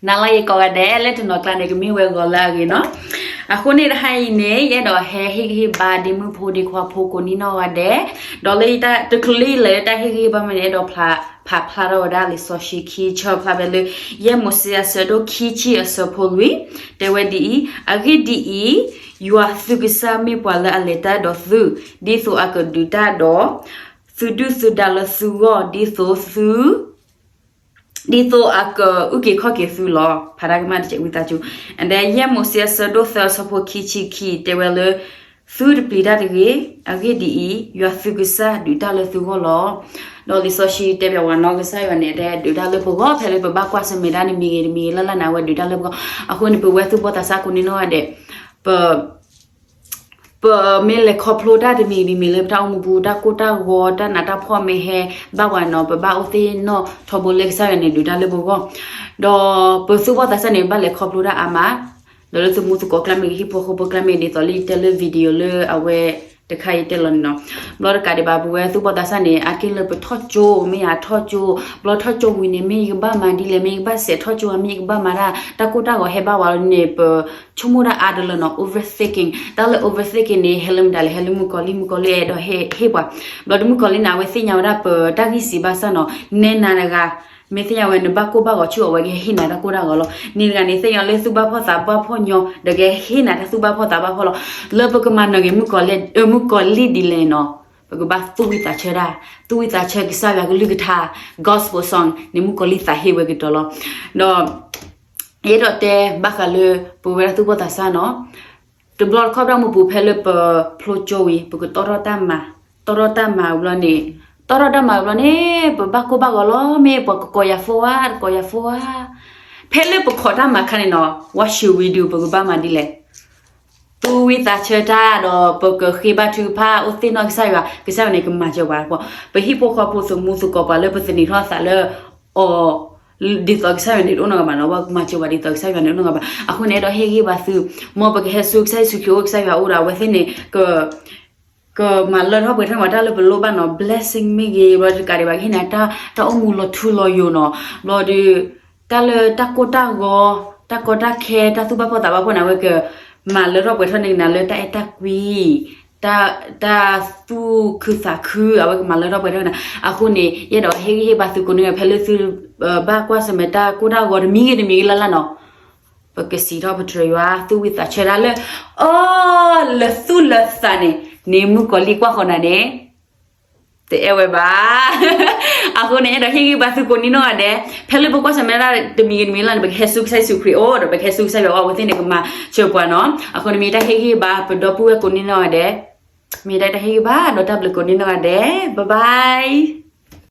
နၤလၢယကိးဂၤဒဲး လၢတနီၤကျါန့ၣ် ကမ့ၢ်ဝဲဂီၤလၢအဂ့ၤနီၤ. အဃိန့ၣ်တဟါအံၤန့ၣ် ယအဲၣ်ဒိးဟဲဟ့ၣ်ဂံၢ်ဟ့ၣ်ဘါဒ်မုၣ်ဖိဒံခွါဖိကိးနံၣ်နီၢ်ဂၤဒဲး, ဒီးလၢတချုးလၢယလဲၤလၢတၢ်ဟ့ၣ်ဂံၢ်ဟ့ၣ်ဘါမ့ၢ်န့ၣ် အဲၣ်ဒိးဖးဖျါထီၣ်ဝဲဒၣ်လံာ်စီဆှံခံဆၢဖျါဖဲလၢ ယဲၢ်မိၤၡ့အဆၢဒိၣ်ခံဆံအဆၢဖိလွံၢ်, တဲဝဲဒ်အံၤ, အဂ့ၢ်ဒ်အံၤ, ယွၤသုကစၢ်မ့ၢ်ပှၤလၢအလဲၤတၢ်ဒီးသု, ဒ်သိးအကဒုးတၢ်ဒီး သုဒုၣ်သုဒါလၢသုဂီၢ်, ဒ်သိးသု ဒ်သိးအကအုၣ်က့ၤခီၣ်က့ၤသုလီၤ. ဖးဒၣ်ကမၣ်တစဲးဝံသးစူၤ, ဒီးယဲၢ်မိၤၡ့အဆၢဒိၣ်သၢအဆၢဖိခံဆံခံ တဲဝဲလၢ သုတပျံၤတၢ်တဂ့ၤ, အဂ့ၢ်ဒ်အံၤ, ယွၤသုကစၢ်ဒုးတၢ်လၢသုဂီၢ်လီၤ. ဒီးလံာ်စီဆှံတဲဘၣ်ဝဲနီၤ ကစၢ်ယွၤန့ၣ် တဲဒုးတၢ်လၢပဂီၢ် ဖဲလၢပဘၣ်ကွၢ်ဆၢၣ်မဲာ်တၢ်တမံၤဂ့ၤတမံၤဂ့ၤလၢ်လၢ်န့ၣ် အဝဲဒုးတၢ်လၢပဂီၢ်. အဃိန့ၣ် ပဝဲသူၣ်ဘီၣ်သးစၢ်ကိးနံၣ်နီၢ်ဂၤဒဲး ပ ပမ့ၢ်လဲၤခီဖျိတၢ်တမံၤတမံၤလၢပတၢ်အိၣ်မူပူၤ တၢ်ကိၢ်တၢ်ဂီၤ တၢ်နးတၢ်ဖှီၣ်မ့ၢ်ဟဲဘၣ်ဝဲနီၤ ပဘၣ်အိၣ်သ့ၣ်နီၣ်ထီဘိလၢကစၢ်ယွၤန့ၣ် ဒုးတၢ်လၢပဂီၢ်, ဒီးပသူၣ်ဘီၣ်သးစၢ်န့ၣ် ဘၣ်လဲၤခီဖျိတၢ်အါမး, ဒီးလၢသမူသကိးကျါမ့ၢ်ဂ့ၤ ဟံၣ်ဖိဃီဖိကျါမ့ၢ်ဂ့ၤ ဒ်သိးလၢယတဲလၢ video လၢအဝဲတခါအံၤတဲလီၤန့ၣ်နီၤ. ဘျီတကးဒံးဘၣ် ပဝဲသူၣ်ဘီၣ်သးစၢ်န့ၣ် အါတက့ၢ်လၢပထီၣ်ကၠိ မ့ၢ်ယၤထီၣ်ကၠိ, ဘျီထီၣ်ကၠိဝံၤန့ၣ် မ့ၢ်ယကဘၣ်မၤဒ်လဲၣ် မ့ၢ်ယကဘၣ်စဲးထီၣ်ကၠိဧါ မ့ၢ်ယကဘၣ်မၤတၢ် တၢ်ကိၢ်တၢ်ဂီၤဟဲဘၣ်ဝဲလီၤန့ၣ် ပ ဆိကမိၣ်တၢ်အါတလၢနီၤ overthinking, တၢ်လၢ overthinking န့ၣ် ဟဲလၢမတၤလဲၣ် ဟဲလၢမုၣ်ကီၤလံၢ် မုၣ်ကီၤလံၢ်အဲၣ်ဒိးဟ့ၣ်ပှၤ, ဘျီဒီးမုၣ်ကီၤလံၢ်န့ၣ် အဝဲသ့ၣ်ညါဝဲဒၣ်ပတၢ်ဂံၢ်စံးဘၣ်ဆၣ်နီၤ နဲနၤတဂၤ မ့ၢ်သ့ၣ်ညါဝဲနဘၣ်ကိၢ်ဘၣ်ဂီၤဆူၣ် အဝဲကဟ့ၣ်နၤတၢ်ကိၢ်တၢ်ဂီၤလီၤ. နၤတဂၤန့ၣ် သ့ၣ်ညါလၢသူၣ်ဘၣ်ဖှီၣ်သးဘၣ်ဖှီၣ်ညီ ဒီးကဟ့ၣ်နၤတၢ်သူၣ်ဘၣ်ဖှီၣ်သးဘၣ်ဖှီၣ်လီၤ. လၢပကမၤနၢၤက့ၤ မုၣ်ကီၤလံၢ်ဒ်လဲၣ်နီၤ ပကဘၣ်သူၣ်ဝံသးဆၢတၢ်, သူၣ်ဝံသးဆၢကစၢ်ယွၤကလုၢ်ကထါ gospel song န့ၣ် မုၣ်ကီၤလံၢ်သးဟ့ဝဲကဒီးလီၤ. ဒီး ယအဲၣ်ဒိးတဲဘၣ်ဃးလၢ ပဝဲဒၣ်သူၣ်ဘီၣ်သးစၢ်နီၤ, တဘျီတခီၣ်ပတၢ်မူပူၤ ဖဲလၢပဖျိကၠိဝံၤ ပကတီၣ်ထီၣ်တၢ်မၤ, တီၣ်ထီၣ်တၢ်မၤဝံၤဘျီန့ၣ်, တီၣ်ထီၣ်တၢ်မၤဝံၤဘျီန့ၣ် ပဘၣ်ကိၢ်ဘၣ်ဂီၤလီၤ မ့ၢ်ပှၤကကိးယၤဖိဧါ တကိးယၤဖိဧါ, ဖဲလၢပခိးတၢ်မၤခါန့ၣ်နီၤ what should we do ပကဘၣ်မၤဒ်လဲၣ်. သူၣ်ဝံသးဆၢတၢ်ဒီး ပကဃ့ဘါထုကဖၣ် အိၣ်သ့ၣ်နီၣ်ကစၢ်ယွၤ, ကစၢ်ယွၤန့ၣ်ကမၤစၢၤပှၤ, ပဟံၣ်ဖိဃီဖိသမူသကိး ပှၤလၢပသန့ၤထီၣ်သးလၢအီၤ ဒ်သိးကစၢ်ယွၤန့ၣ်တအိၣ်နီတဂၤဘၣ်နီၤ, ပှၤကမၤစၢၤပှၤဒ်သိးကစၢ်ယွၤန့ၣ်တအိၣ်နီတဂၤဘၣ်. အဃိန့ၣ် အဲၣ်ဒိးဟ့ၣ်ဂံၢ်ဘါသု, မ်ပကဟဲဆူကစၢ်ယ့ၣ်ၡူးခရံာ်အိၣ် ကစၢ်ယွၤအိၣ်ဒီး အဝဲသ့ၣ်န့ၣ် ကမၤလၢထီၣ်ပှဲၤထီၣ်န့ၢ်ပှၤတၢ်လၢပလိၣ်ဘၣ်နီၤ, blessing မ့ၢ်ဂ့ၤ ဘျီတကးဒံးဘၣ် ကဟ့ၣ်နၤတၢ်အိၣ်မူလီၤထူလီၤယိာ်နီၤ, ဘျီဒီး တၢ်လၢတၢ်ကိၢ်တၢ်ဂီၤ တၢ်ကီတၢ်ခဲ တၢ်သူၣ်ဘၣ်ဖှီၣ်သးဘၣ်ဖှီၣ်န့ၣ် အဝဲကမၤလၢထီၣ်ပှဲၤထီၣ်န့ၢ်နၤလၢတၢ်အဲၣ်တၢ်ကွံ တၢ်သူၣ်ခုသးခု အဝဲကမၤလၢထီၣ်ပှဲၤထီၣ်နၤ. အဃိန့ၣ် ယအဲၣ်ဒိးဟ့ၣ်ဂံၢ်ဟ့ၣ်ဘါသုကိးနံၤ ဖဲလၢသုဘၣ်ကွၢ်ဆၢၣ်မဲာ်တၢ်ကိၢ်တၢ်ဂီၤတမံၤဂ့ၤတမံၤဂ့ၤလၢ်လၢ်နီၤ, ပကစံးထီၣ်ပတြၢၤယွၤ သူၣ်ဝံသးဆၢတၢ်လၢ အီၤလၢသူၣ်လၢသးန့ၣ် န့ၣ်မုၣ်ကီၤလံၢ်ကွၢ်ဃီၤနၤန့ၣ် တအဲၣ်ဝဲဘၣ်. အဃိန့ၣ် အဲၣ်ဒိးဟ့ၣ်ဂံၢ်ဘါသုကိးနံၤနီၢ်ဂၤဒဲး, ဖဲလၢပကွၢ်ဆၢၣ်မဲာ်တၢ်တမံၤဂ့ၤတမံၤလၢ်န့ၣ် ပကဟဲဆူကစၢ်ယ့ၣ်ၡူးခရံာ်အိၣ် ဒီးပကဟဲဆူကစၢ်ယွၤအိၣ် အဝဲသ့ၣ်န့ၣ်ကမၤစၢၤပှၤနီၤ. အဃိန့ၣ် မ့ၢ်တၢ်ဟ့ၣ်ဂံၢ်ဘါပဒီပုၢ်ဝဲၢ်ကိးနံၤနီၢ်ဂၤဒဲး, မ့ၢ်တၢ်ဟ့ၣ်ဂံၢ်ဘါဒီးတၢ်ဘျုးကိးနံၤနီၢ်ဂၤဒဲး, bye bye.